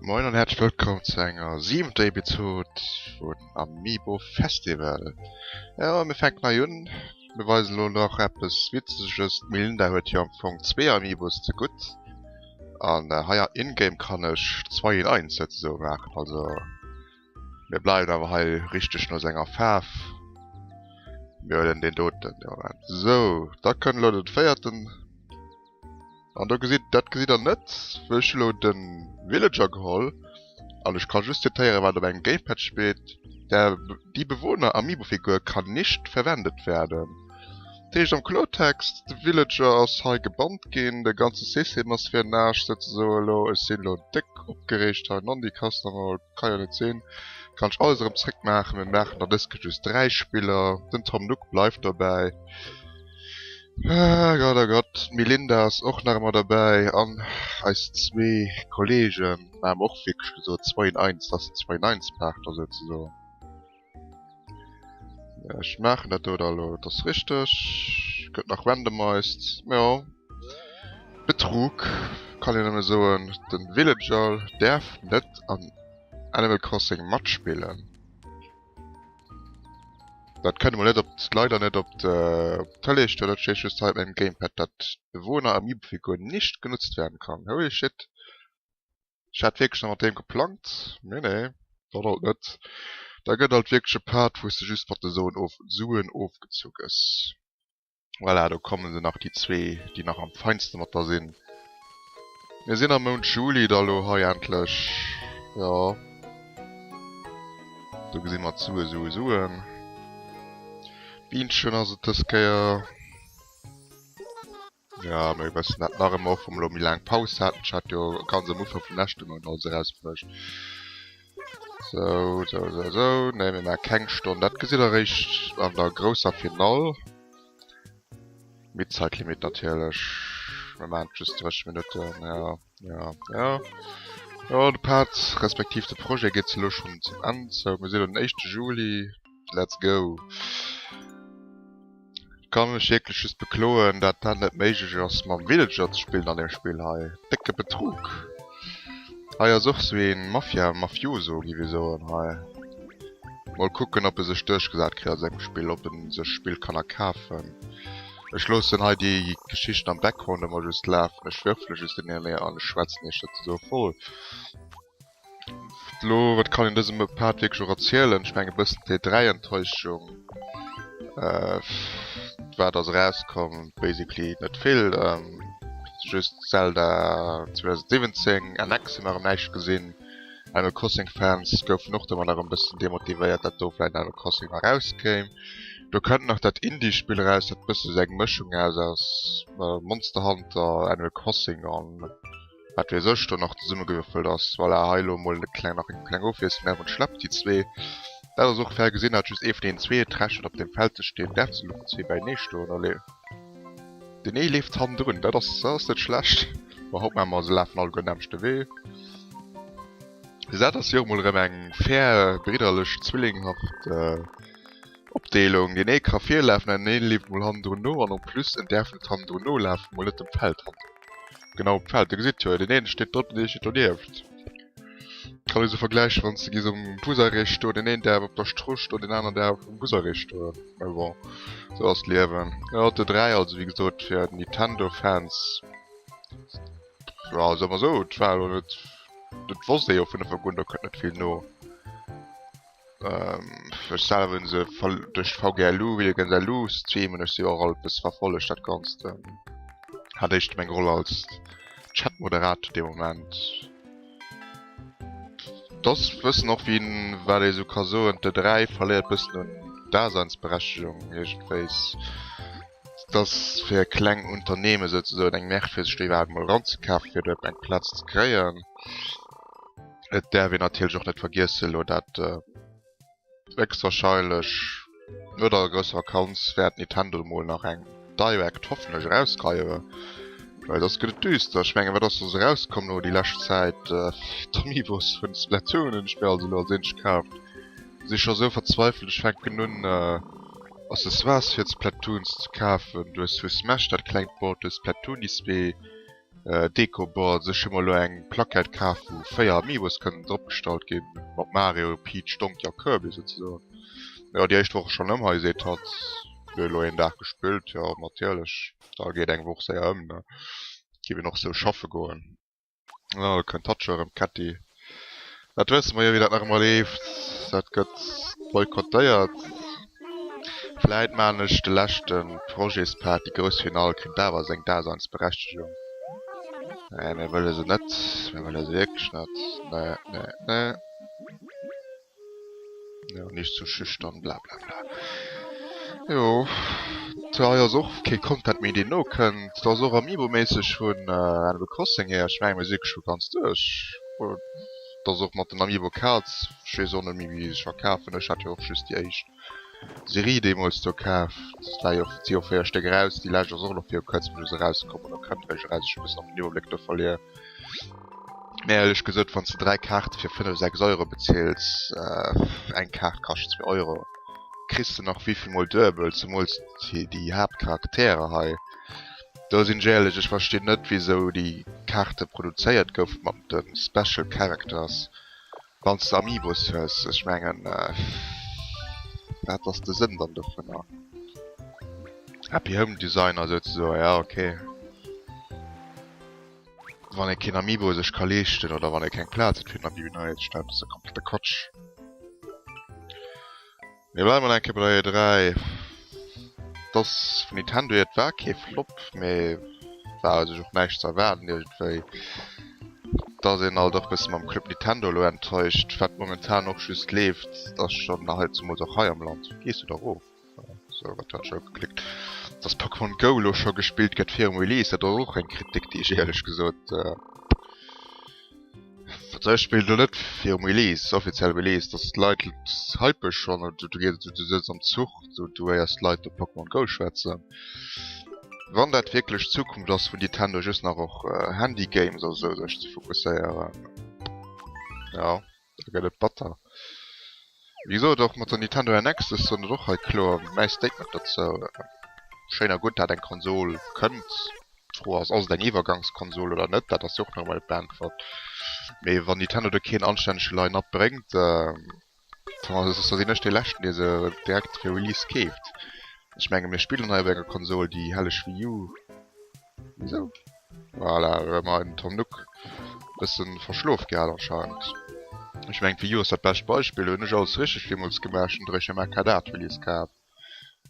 Moin an häerzlech wëllkomm zu enger siwenter Episode vun Amiibo Festival. Jo, mir fänken hei un. Mir weisen elo nach eppes Witzeges. D'Melinda huet jo am Fong zwee Amiibos ze gutt. An hei in-game kann ech zwei in eins souzesoe maachen. Also mir bleiwen awer hei richteg no senger Faarf. Mir huelen deen doten de Moment. Sou, da kënnt elo den véierten. An do gesitt, dat gesitt der net, well ech hu lo de Villager geholl an ech ka just zitéieren, wat op engem Gamepad steet, Der, die Bewohner Amiibo-Figur kann nicht verwendet werden. Dat heescht am Kloertext, de Villager ass hei gebannt ginn, de ganze System ass fir den Aarsch souzesoen elo. Ech sinn elo déck opgereegt hei, Nondikass, ka jo net sinn. Kann ech alles erëm zréck maachen. Mir maachen der dës Kéier just 3 Spiller. Den Tom Nook bleift dobäi. Ah Gott, oh Gott, d'Melinda ass och nach ëmmer derbäi an eis zwee Kollegen maache mer och wierklech gesot 2 in 1, dat ass den 2 in 1 Partner souzesoen. Ech maachen dat do da elo, dat ass richteg. Gëtt nach randomized, jo. Betrug kann een nëmme soen. Den Villager däerf net an Animal Crossing matspillen. Dat kënnt emol net op, leider net op d'Tëlee stoen, dat steet just hei op mengem Gamepad, dat Bewohner Amiibo-Figur nicht genutzt werden kann. Holy shit! Ech hat wierklech nach mat deem geplangt, mee nee, dat alt net. Da gëtt alt wierklech e Part, wou s de just mat de Soen of Suen ofgezu gëss. Voilà, do kommen se nach, déi zwee, déi nach am feinste mat der sinn. Mir sinn am Mount Juli da lo hei endlech. Jo. Do gesi mer d'Sue, Sue, Suen. D'Biinchen ass et dës Kéier. Jo, mir wëssen dat nach ëmmer, och wa mer lo méi laang Paus haten. Ech hat jo ganz am Ufank vum leschte Mount alles erausbruecht. Sou, sou, sou, sou. Nee, mir maache keng Stonn. Dat gesitt der eréischt an der grousser Finall. Mit Zeitlimit natierlech. Mir maachen just 30 Minutten. Ja, ja, ja. Jo, de Part, respektiv de Projet geet elo schonn zum Enn zou. Mir sinn elo den éischte Juli. Let's go! Kann mech wierklech just bekloen dat dat net méiglech ass mam Villager ze spillen an deem Spill hei. Décke Betrug! Hei ass och sou een Mafia, Mafioso giff ee soen hei. Mol kucken op e sech duerchgesat kritt a sengem Spill, op en sech Spill kann erkafen. Ech loossen hei déi Geschichten am Background ëmmer just lafen, ech würfele just ënnermee an ech schwätzen iech dat esou voll. Lo, wat kann een dësem Part wierklech och erzielen? Ech mengen e bëssen d'E3-Enttäuschung. Wat ass erauskomm? Basically net vill. Just Zelda 2017, NX hu mer erëm näischt gesinn. Animal Crossing Fans goufen och domadder erëm e bëssen demotivéiert, dat do vläicht Animal Crossing nach erauskéim. Do kënnt nach dat Indie-Spill eraus, dat bësse sou eng Mëschung aus aus Monster Hunter, Animal Crossing an. Wat weess ech, do nach zesummegewürfelt ass. Voilà, hei elo emol e kleng, nach eng kleng Ofwiesslung, Nerv und Schlepp, déi zwee. Dat ass och fair gesinn, hat just ee vun deenen zwee d'Recht huet op dem Feld ze stinn, däerf se elo vun zwee beienee stoen. Allez, deen ee leeft hannendrun, dat ass, dat ass net schlecht. Bon, haut maache mer, se lafen alleguer den nämmlechte Wee. Dat ass jo och emol erëm eng fair, bridderlech, zwillinghaft Opdeelung. Deen ee ka virlafen an deen een leeft emol hannendrun no an en plus en däerf net hannendrun nolafen, mol net dem Feld hannendrun. Genau op d'Feld, dir gesitt jo, deen een steet drop, deen ee steet donieft. Kann ee sou vergläichen, wann s de giss um Busarrêt stoen, deen een däerf op der Strooss stoen, deen aneren däerf um Busarrêt stoen. Mä bon, sou ass d'Liewen. Jo, d'E3 also, wéi gesot, fir Nintendo-Fans, jo, soe mer sou, et war elo net, dat wosst ee jo vun Ufank un, do kënnt net vill no. Ech selwer hunn se duerch VGLU, Video Games LU Stream hunn ech se och all e bësse verfollegt dat Ganzt. Hat éischter meng Roll als Chatmoderator dee Moment. Dass wëssen och wien wat ee sou ka soen, d'E3 verléiert bëssen un Daseinsberechtegung iergendwéis. Dass fir kleng Unternehmen souzesoen eng Nerv fir sech do iwwerhaapt emol eranzekafen fir do eng Plaz ze kréien. Et däerf een natierlech och net vergiessen elo dat héchstwahrscheinlech no der grousser Vakanz wäert Nintendo emol nach eng Direct hoffentlech erausgeheien, well soss gëtt et düster. Ech mengen wat ass soss erauskomm elo déi lescht Zäit? D'Amiibos vun Splatoon hunn ech mir also elo als eenzeg kaaft. Si scho sou verzweifelt, ech fänken un Accessoires fir d'Splatoons ze kafen. Du hues vu Smash dat klengt Board, du hues Splatoon déi zwee. Deco-Boards. Ech hu mer elo eng Plaquette kaf, wou 4 Amiibos kënnen dropgestallt ginn, mat Mario, Peach, Donkey a Kirby souzesoen. Jo, déi éischt Woch ass schonn ëm hei, seet hatt. Huet elo een Dag gespillt, jo natierlech, da geet eng Woch séier ëm, ne? Giff een och sou schaffe goen. Ah, do kënnt hatt scho erëm, d'Kätti. Dat wësse mer jo, wéi dat nach ëmmer leeft. Dat gëtt boykottéiert. Vläit maan ech de leschte Projetspart, déi grouss Finale kritt awer seng Daseinsberechtegung. Nee, mir wëlle se net. Mir wëlle se wierklech net. Nee, nee, nee. Jo, nicht zu schüchtern, bla bla bla. Jo, hei ass och kee Content méi deen nokënnt. Dat ass och Amiibo-méisseg vun Animal Crossing hier. Ech mengen mir si scho ganz duerch. Dat ass och mat den Amiibo Cards, ech weess och net méi wéi se sech verkafen. Ech hat jo och just déi éischt Serie deemools do kaf. Et war jo, et si jo 4 Stéck eraus, déi lescht ass och elo viru kuerzem just erauskomm oder kënnt eréischt eraus, ech hu bëssen och den Iwwerbléck do verluer. Mee éierlech gesot, wann s de 3 Kaarte fir 5, 6 Euro bezils, eng Kaart kascht 2 Euro, kriss de nach wéivill mol duebel, zemools déi Haaptcharakterer hei. Do sinn ech éierlech, ech verstinn net wisou déi Kaarte produzéiert goufe mat de Special Characters, wann s de Amiibos hues. Ech mengen, wat ass de Sënn dann dovunner? Happy Home Designer souzesoen, ja ok. Wann ee keen Amiibo sech ka leeschten oder wann ee keng Plaz huet fir en Amiibo neiezestellen, ass dat komplette Quatsch. Mir bleiwen nach eng Kéier bei der E3. Et ass vun Nintendo hier, et war kee Flop, mee war u sech och näischt ze erwaarden iergendwéi. Et ass een alt och e bësse mam Club Nintendo elo enttäuscht, wat momentan och just leeft, ass schonn hei, zemools och hei am Land. Wou gees du da erof? Sou, wat hat ech ugeklickt? Dass Pokémon Go elo scho gespillt gëtt virum Release, dat ass och eng Kritik, déi ech éierlech gesot, wat soll ech spillen elo net virum Release, offizielle Release, dass d'Leit hype schonn, du du gees, du sëtz am Zuch, du du héiers d'Leit do Pokémon Go schwätzen. Wann dat wierklech d'Zukunft ass vun Nintendo, just nach och Handy Games a sou sech ze fokusséieren, jo. Da gëtt et batter. Wéi gesot, och mat der Nintendo NX, ech soen et och hei kloer, mäi Statement dozou, schéin a gutt, dat eng Konsol kënnt. D'Fro ass, ass et eng Iwwergangskonsol oder net? Dat ass jo och nach ëmmer net beäntwert. Mee wann Nintendo do keen anstännege Line-Up bréngt, da sinn ech dee Leschten, dee se direkt fir Release keeft. Ech menge mir spillen hei op enger Konsol, déi helleg Wii U. Wisou? Voilà, hu mer den Tom Nook bëssen verschlof gehat anscheinend. Ech mengen d'Wii U ass dat bescht Beispill, hunn ech alles richteg deemools gemaach, ech hunn eréischt am Arcade Release kaf.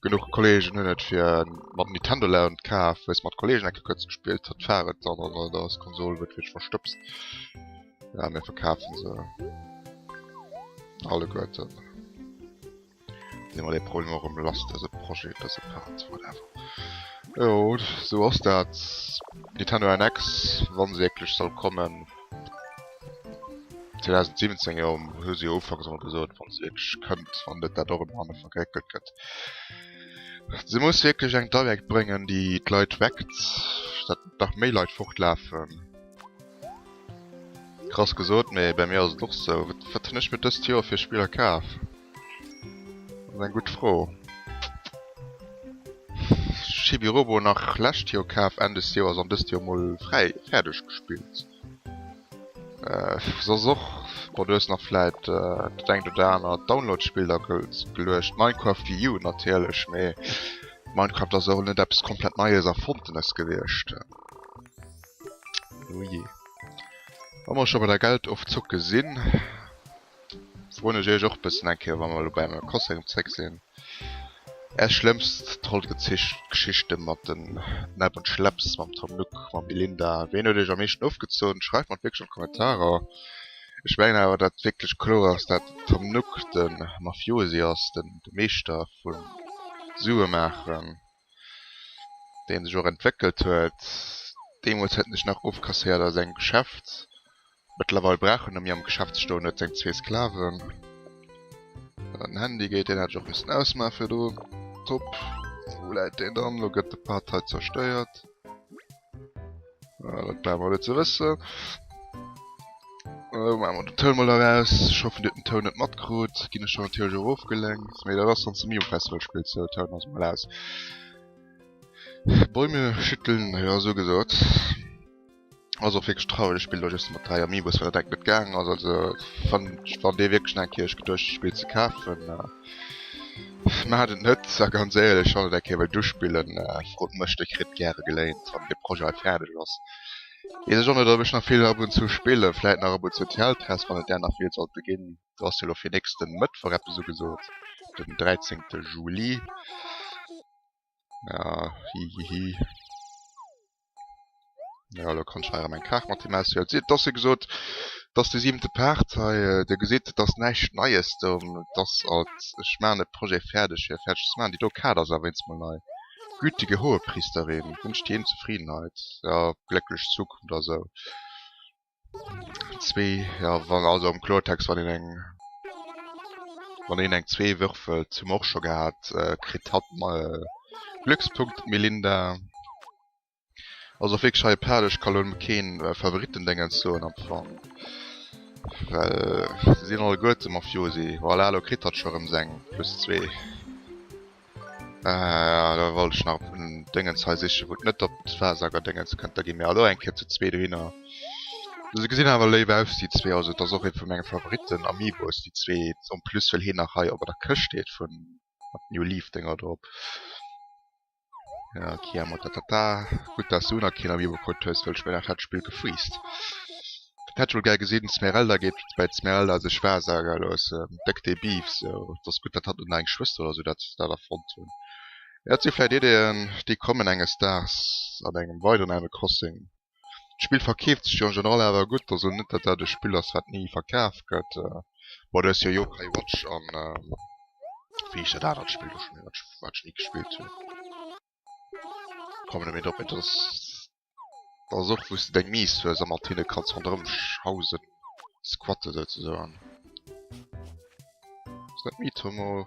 Genuch Kollegen hunn et fir mat Nintendo Land kaf, wéi se mat Kollegen eng Kéier kuerz gespillt hutt, war et dann an da ass d'Konsol wuertwiertlech verstëbst. Ja, mir verkafen se alleguerten. Sinn mer dee Problem och erëm lass, dëse Projet, dëse Part, whatever. Jo, sou ass dat. Nintendo NX, wann se wierklech soll kommen, 2017, jo, hu se jo ufanks emol gesot, wann se wierklech kënnt, wann net dat och erëm hanne verréckelt gëtt. Se muss wierklech eng Direct bréngen, déi d'Leit weckt, dat nach méi Leit fortlafen. Krass gesot, mee bei mir ass et och sou. Wat hunn ech mir dëst Joer fir Spiller kaf? Dat ass eng gutt Fro. Chibi-Robo nach lescht Joer kaf, Enn des Joers, an dëst Joer mol fräi fäerdeg gespillt. Soss och, bon du hues nach vläit dat engt oder anert Download-Spill da geluecht, Minecraft Wii U natierlech, mee Minecraft ass och net eppes komplett Neies Erfonntenes gewiescht. Oh je. Wa mer scho bei der Geldofzocke sinn, froen ech iech och bëssen eng Kéier, wa mer elo bei Animal Crossing zréck sinn, är schlëmmst Trollgeschichte mat den Näpp und Schläpps, mam Tom Nook, mam Belinda. Ween huet iech am meeschten ofgezunn? Schreift mer et wierklech an d'Kommentarer. Ech mengen awer, dat wierklech kloer ass, dat den Tom Nook de Mafiosi ass, den Meeschter vum Sue maachen. deen sech och entwéckelt huet. Deemools huet en sech nach ofkasséiert a sengem Geschäft. Mëttlerweil brauch en net méi am Geschäft ze stoen, huet seng zwee Sklaven. Den Handy geet, deen hat ech och missen ausmaachen virdrun. Top. Wou läit deen dann? Lo gëtt de Part hei zerstéiert. Dat brauche mer net ze wëssen. Lo maache mer den Toun mol eraus. Ech hoffen dir hutt den Toun net matkrut. Ginn ech schon natierlech och ofgelenkt. Mee dat ass wanns de Mio Festival spills sou, Toun ass mol aus. Bäume schütteln, jo sou gesot. Ass och wierklech traureg, ech spillen elo just mat 3 Amiibos, well dat enk net gaangen ass. Also wann wann dir wierklech nach eng Kéier iech geduecht d'Spill ze kafen, maacht et net. A ganz éierlech, wann der et eng Kéier wëllt uspillen, frot mech, dir kritt gäre geléint, wann dee Projet hei fäerdeg ass. Weess ech och net, ob ech nach vill ab und zu spillen, vläit nach ab und zu Teltres, wann et där nach vill sollte ginn. Do ass jo elo fir nächsten Mëttwoch eppes ugesot, den 13. Juli. Ja, hihihi. Ja, elo kann ech hei erëm eng Kaart mat him auswielen. Et ass wéi gesot, et ass de siwente Part hei. Dir gesitt, et ass näischt Neies do. Et ass alt, ech maachen de Projet fäerdeg, fir e fäerdeg ze maachen. Déi do Kaart ass awer eens mol nei. Gütige Hohepriesterin, wünscht him Zufriedenheit, ja, glécklech Zukunft a sou. Zwee, ja, wann also am Kloertext, wann een eng, wann een eng zwee würfelt, hu mer och scho gehat, kritt hatt Glückspunkt, d'Melinda. Also och wierklech hei e Part, ech ka lo keen Favoritendéngens soen am Fong, well se sinn alleguerte Mafiosi. Voilà, lo kritt hatt scho rëm seng plus zwee. Ah, da wollt ech nach en Déngens hei sichen, wou et net op d'Wahrsager-Déngens kënnt. Da gi mir elo eng Kéier zu zwee dohinner. Se gesinn awer léif aus, déi zwee. Also et ass och ee vu menge Favoritten Amiibos, déi zwee. En plus well hien nach hei op der Këscht steet vun mat New Leaf Dénger drop. Ja, Kiamo tatata. Gutt, dass du nach keen Amiibo krut hues, well ech mengen, dat hätt d'Spill gefreezed. Dat hätt ech mol gär gesinn. D'Smeralda geet bei d'Smeralda sech Wahrsager loossen. Déck dee Beef sou. Et ass gutt dat hatt net nach eng Schwëster oder sou dat dat erfonnt hunn. Mee dat si vläit Ideeën déi kommen enges Daags an engem weideren Animal Crossing. D'Spill verkeeft sech jo en general awer gutt, also net dat dat e Spill ass wat ni verkaf gëtt. Bon du hues jo Yokai Watch an wéi heescht dat anert Spill do scho méi wat ech wat ech ni gespillt hunn. Kommen net méi drop, mee dat ass dat ass och wou s de deng Miiss hues a mat hinne kanns ronderëm schausen, squatte souzesoen. Ass dat Miitomo?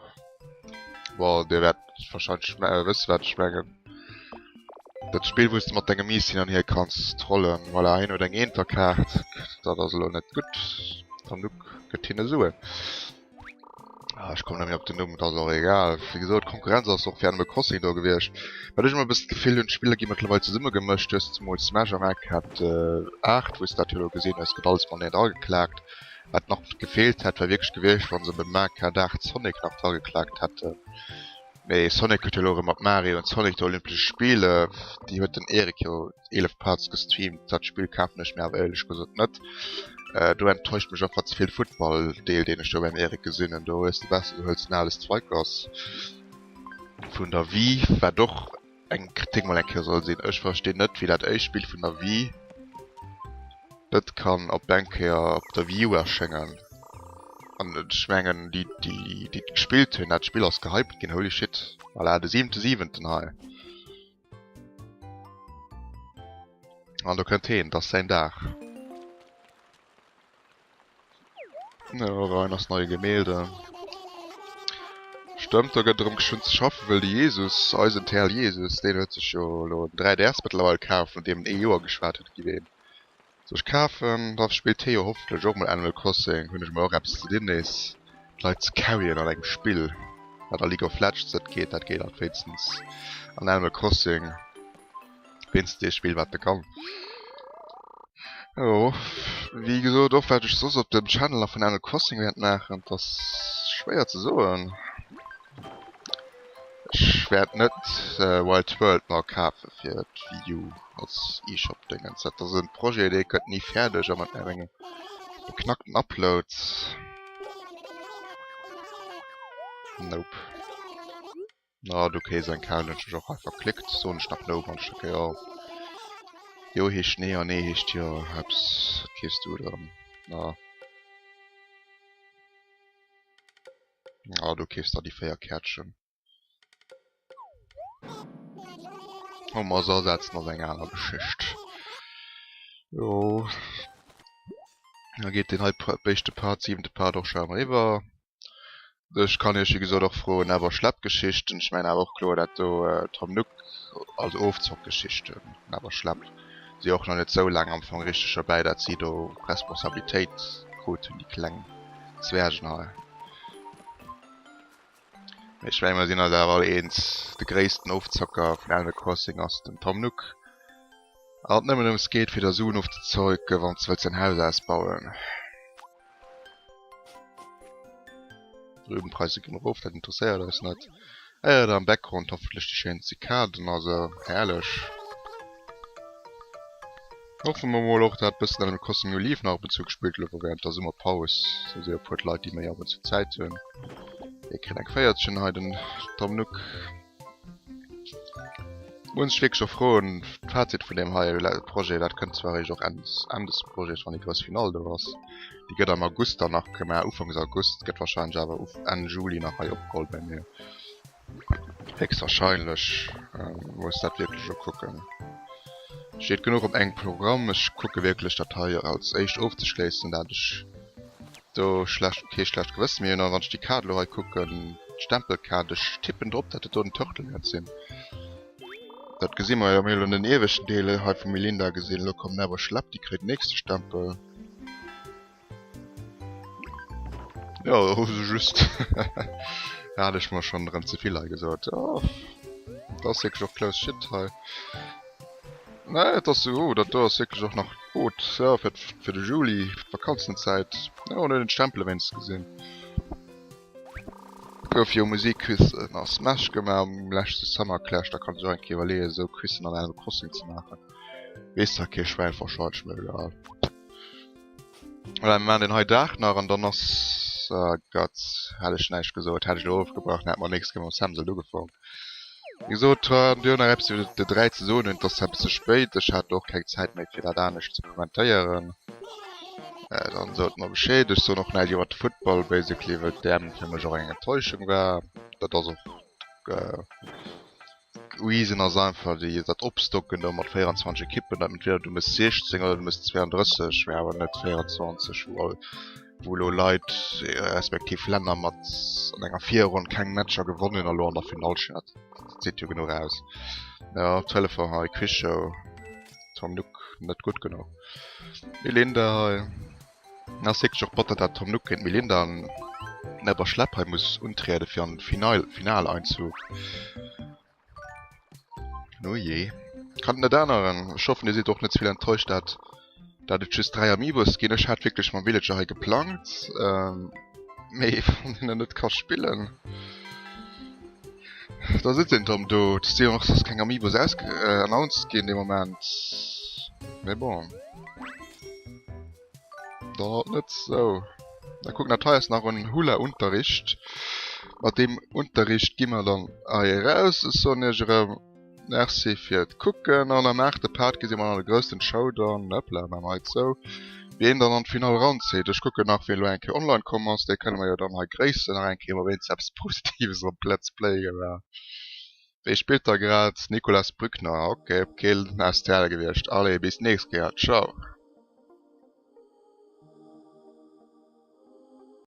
Bon, dir wäert wahrscheinlech wësse wat ech mengen. Dat Spill wou s de mat denge Miiss hin an hier kanns trollen. Voilà, hien huet eng Eenterkaart, dat ass elo net gutt. Tanouk gëtt hinne Suen. Ah, ech kommen net méi op den Numm, dat ass och egal. Wéi gesot, d'Konkurrenz ass och fir Animal Crossing do gewiescht. Wat ech ëmmer e bëssen d'Gefill hunn, d'Spiller gi mëttlerweil zesummegemëscht. Du hues zemools Smash am Eck hat 8, wou s de dat jo elo gesinn hues, gëtt alles mateneen drageklaakt. Wat nach gefeelt hätt, wär wierklech gewiescht, wa se beim Mario Kart 8 Sonic nach drageklaakt hätten. Mee Sonic huet jo elo erëm mat Mario und Sonic déi Olympesch Spiele, déi huet den Erik jo 11 Parts gestreamt. Dat Spill kafen ech mir awer éierlech gesot net. Do enttäuscht mech einfach ze vill Futtball Deel deen ech do beim Erik gesinn hunn. Do hues de besser du huels den ale Strikers vun der Wii, wat och eng Kritik mol eng Kéier soll sinn. Ech verstinn net wéi dat éischt Spill vun der Wii net kann op eng Kéier op der Wii U erschéngen. An ech mengen déi déi déi et gespillt hunn, dat Spill ass gehypt ginn, holy shit. Voilà, de siwente siwenten hei. An do kënnt heen, 't ass säin Dag. Jo, rein ass neie Gemälde. Stëmmt, do gëtt erëm geschwënn ze schaffen, wëll de Jesus, eisen Här Jesus, deen huet sech jo elo en 3DS mëttlerweil kaf, vun deem en ee Joer geschwat huet, giff een sech kafen. Da spillt hee jo hoffentlech och mol Animal Crossing, hunn ech mol och eppes ze dinn nees d'Leit ze carryen an engem Spill, wat a League of Legends net geet, dat geet alt wéinstens an Animal Crossing, wéinstens ee Spill wat e kann. Jo, wéi gesot, och wat ech soss op dem Channel nach vun Animal Crossing wäert maachen, 't ass schwéier ze soen. Ech wäert net Wild World mer kafe fir d'Wii U als eShop-Dingens. Dat ass e Projet, dee gëtt ni fäerdeg a mat mengem beknackten Uploads. Nope. Na, du kéis eng Kal, hunn ech mech och hei verklickt. Soen ech nach Nope an ech jo. Jo heescht nee an nee heescht jo. Eppes, wat keefs du dann? Na. Ah, du keefs da déi 4 Käertchen. Oh, ma se ersetzen ass eng aner Geschicht. Jo. Da geet den hei éischte Part, siwente Part och scho eriwwer. Ech kann iech wéi gesot och froen awer Schleppgeschichten. Ech mengen awer och kloer dat do Tom Nook, also Ofzockgeschichten awer Schlepp si och nach net sou laang am Fong richteg dobäi, dat si do Responsabilitéit krut hunn, déi kleng Zwergen hei. Mee ech mengen mer sinn eis awer all eens, de gréissten Ofzocker vun Animal Crossing ass den Tom Nook. An et nëmmen ëms geet fir der Suen ofzezeucken, wann s de wëlls däin Haus ausbauen. Rübenpreise ginn erof, dat interesséiert eis net. Héiert am Backgrond hoffentlech déi schéin Zikaden, also herrlech. Hoffe mer mol och dat bëssen Animal Crossing New Leaf nach ab und zu gespillt elo während der Summerpaus. Si jo e puer Leit déi méi ab und zu Zäit hunn. Hie kritt eng 40 hei den Tom Nook. Muss ech wierklech och froen, d'Fazit vun deem hei Projet, dat kënnt zwar eréischt och Enn des, Enn des Projets, wann déi grouss Finall do ass. Déi gëtt am August dann nach gemaach, Ufanks August, gëtt wahrscheinlech awer Uf Enn Juli nach hei opgeholl bei mir. Héchstwahrscheinlech. Muss dat wierklech ukucken. Steet genuch op engem Programm. Ech kucke wierklech dat hei als éischt ofzeschléissen, dat ech do schlecht, kee schlecht Gewësse méi hunn. An wann ech déi Kaart elo hei kucken, d'Stempelkaart, ech tippen drop, dat dat do den Turtle wäert sinn. Dat gesi mer jo. Mir hu elo den ieweschten Deel hei vum Melinda gesinn. Elo kommt Never Schlepp, déi kréit den nächste Stempel. Jo, hu se just. Hat ech mer schonn erëm ze vill hei gesot. Jo, dat ass wierklech och close shit hei. Nee, et ass, oh, dat do ass wierklech och nach gutt, jo, fir, fir de Juli, fir d'Vakanzenzäit. Jo, en huet den Stempel ewéinst gesinn. Gouf jo Musikquizen a Smash gemaach am leschte Summer Clash, da kann sech och eng Kéier iwwerleeën, esou Quizen an Animal Crossing ze maachen. Weess zwar kee Schwäin wahrscheinlech, mee egal. Voilà, mir maachen deen hei Dag nach an dann ass, oh Gott, hätt ech näischt gesot, hätt ech elo ofgebrach, dann hätt mer nächst Kéier mam Samsel ugefaang. Wéi gesot, wann dir nach eppes iwwer de 3 ze soen hutt, et ass zwar e bësse spéit, ech hat och keng Zäit méi fir dat anescht ze kommentéieren, dann sot mer Bescheed. Ech soen och näischt iwwer de Futtball basically, well d'EM fir mech och eng Enttäuschung war. Dat ass och d'Reason ass einfach déi dat Opstocken do mat 24 Ekippen, dat entweder du mëss 16 oder du mëss 32, mee awer net 24, wou all wou elo Leit respektiv Länner mat an enger Virronn keng Matcher gewonnen hunn a lo an der Finall stinn, dat seet jo genuch aus. Jo, Telefon hei, Quizshow, Tom Nook net gutt genuch. Melinda hei, ass wierklech och batter dat Tom Nook géint Melinda an Never Schlepp hei muss untriede fir an d'Final Finaleinzug. Oh je. Kann et net änneren. Ech hoffen dir sidd och net zevill enttäuscht dat dat et just 3 Amiibos ginn. Ech hat wierklech mam Villager hei geplangt, mee wann een en net ka spillen, da sëtzt een dann do. Et si jo och soss keng Amiibos aus announced ginn dee Moment. Mee bon. Dann halt net. Sou, da kucken, dat hei ass nach en Hula-Unterricht. Mat deem Unterricht gi mer dann hei eraus. Ech soen iech erëm Merci fir d'Kucken an am aachte Part gesi mer dann de groussen Showdown, hoppla, maache mer hei zou, wien dann an d'Finall eranzitt. Ech kucken nach, wien elo eng Kéier online komm ass. Dee kënne mer jo dann hei gréissen nach eng Kéier, wa wéinst eppes Positives am Let's Play war. Wee spillt da grad? Nicolas Brückner, ok, keen STL gewiescht. Allez, bis d'nächst Kéier, ciao.